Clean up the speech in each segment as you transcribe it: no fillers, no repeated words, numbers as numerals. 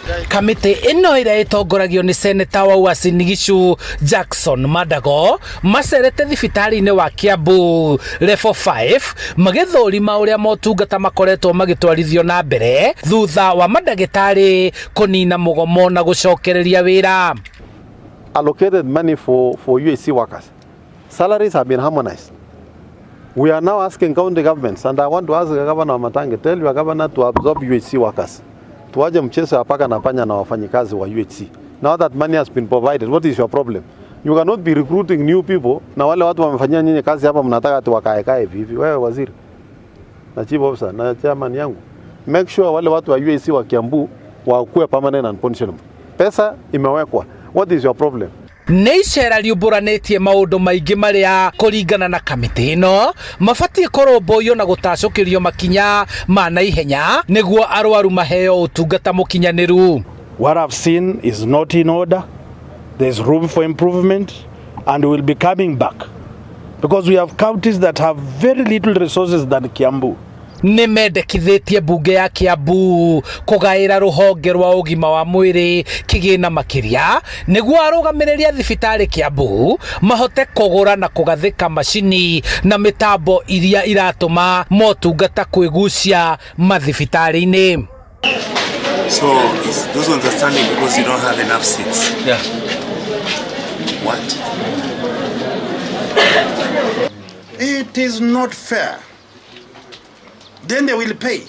Kamĩtĩ ĩno ĩrĩa ĩtongoragio nĩ seneta wa Uasin Gishu Jackson Mandago macerete thibitarĩ-inĩ wa Kiambu Level 5 magĩthũrima ũrĩa motungata makoretwo magĩtwarithio na mbere thutha wa mandagĩtarĩ kũnina mũgomo na gũcokereria wĩra. Allocated money for UHC workers. Salaries have been harmonized. We are now asking county governments, and I want to ask the Governor Wamatangi, tell your governor to absorb UHC workers. Tuache mchezo ya paka na panya na wafanyikazi wa UHC. Now that money has been provided, what is your problem? You cannot be recruiting new people na wale watu wamefanyia nyinyi kazi hapa mnataka ati wakae kae hivi hivi. Wewe waziri na chief officer na chairman yangu, make sure wale watu wa UHC wa Kiambu wakuwe permanent and pensionable. Pesa imewekwa. What is your problem? Nĩ icera riumbũranĩtie maũndũ maingĩ marĩa kũringana na kamĩtĩ ĩno mabatiĩ kũrũmbũiyo na gũtacũkĩrio makinya ma naihenya nĩguo arwaru maheo ũtungata mũkinyanĩru. What I've seen is not in order. There's room for improvement, and we'll be coming back because we have counties that have very little resources than Kiambu. Nĩ mendekithĩtie mbunge ya Kiambu kũgaĩra rũhonge rwa ũgima wa mwĩrĩ kĩgĩna makĩria nĩguo arũgamĩrĩri a thibitarĩ Kiambu mahote kũgũra na kũgathĩka macini na mĩtambo iria iratũma motungata kwĩgucia mathibitarĩ-inĩ. So those ones are standing because you don't have enough seats. Yeah. What? It is not fair. Then they will pay.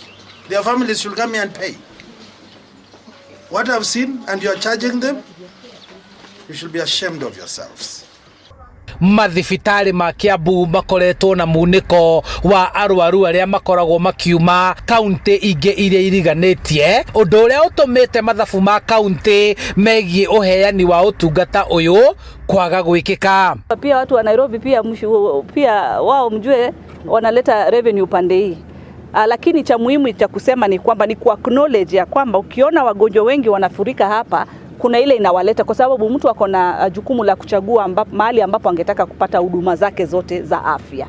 Their families should come here and pay. What I've seen, and you are charging them, you should be ashamed of yourselves. Mathibitarĩ ma Kiambu makoretwo na munĩko wa arwaru arĩa makoragwo makiuma kaunti ingĩ iria iriganĩtie, ũndũ ũrĩa ũtũmĩte mathabu ma kaunti megiĩ ũheani wa ũtungata ũyũ kwaga gwĩkĩka. Pia watu wa Nairobi pia, pia wao mjue wanaleta revenue pande hii. Lakini cha muhimu cha kusema ni kwamba ni ku acknowledge ya kwamba ukiona wagonjwa wengi wanafurika hapa, kuna ile inawaleta kwa sababu mtu ako na jukumu la kuchagua mahali ambapo angetaka kupata huduma zake zote za afya.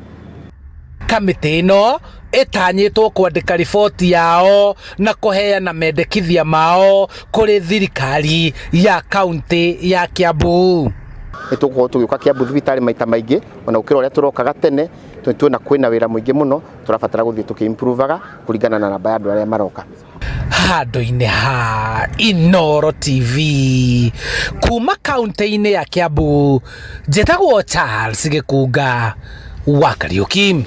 Kamĩtĩ ĩno ĩtanyĩtwo kwandĩka riboti yao na kũheana mendekithia mao kũrĩ thirikari ya kaunti ya Kiambu. Nĩ tũgũkorwo tũgĩũka Kiambu thibitarĩ maita maingĩ ona gũkĩra ũrĩa tũrokaga tene, tondũ tuona kwĩna wĩra mũingĩ mũno tũrabatara gũthiĩ tũkĩ-improvaga kũringana na namba ya andũ arĩa maroka. Handũ-inĩ ha Inooro TV kuma kaunti-inĩ ya Kiambu, njĩtagwo Charles Gĩkunga wa Kariũki.